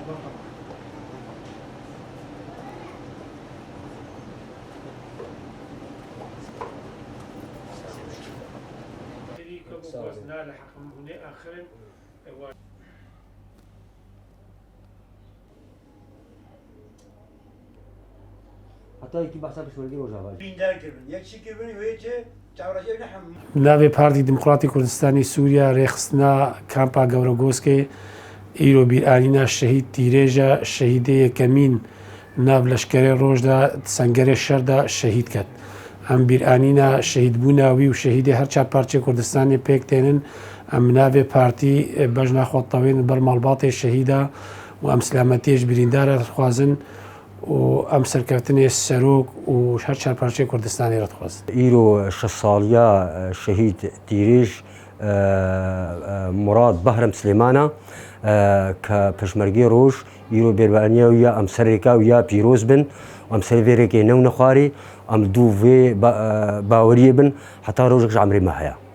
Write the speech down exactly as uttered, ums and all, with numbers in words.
Heta yekî behsa pişmergê Rojava. Bînder kirin. Yek çi kirin, wê çi çavreşê ne hem. Navê Partî Demokratî Kurdistanê Sûriya rêxistina kampa Gewregoskê îro bîranîna şehîd Tîrêja şehîdê yekemîn nav leşkerê roj de di sengerê şer de şehîd ket. Em bîranîna şehîdbûna wî û şehîdê her çar parçeyê Kurdistanê pêk tênin. Em navê partî bejna xwe tewên ber malbatê şehîda û em silametiyê ji birîndara dixwazin û em serkeftinê serok û her çar parçeyê Kurdistanê re dixwazin. Îro şeş saliya, e, şehîd Tîrêj, e, e, Murad Behrem Silêmana, e, ke Pêşmergê Roj, îro bêrbaniya wî ya em ser rêka wî ya pîroz bin, em ser vê rêkê newne xwarê, em dû vê ba-, e, baweriyê bin, heta rojek ji emrê me heye.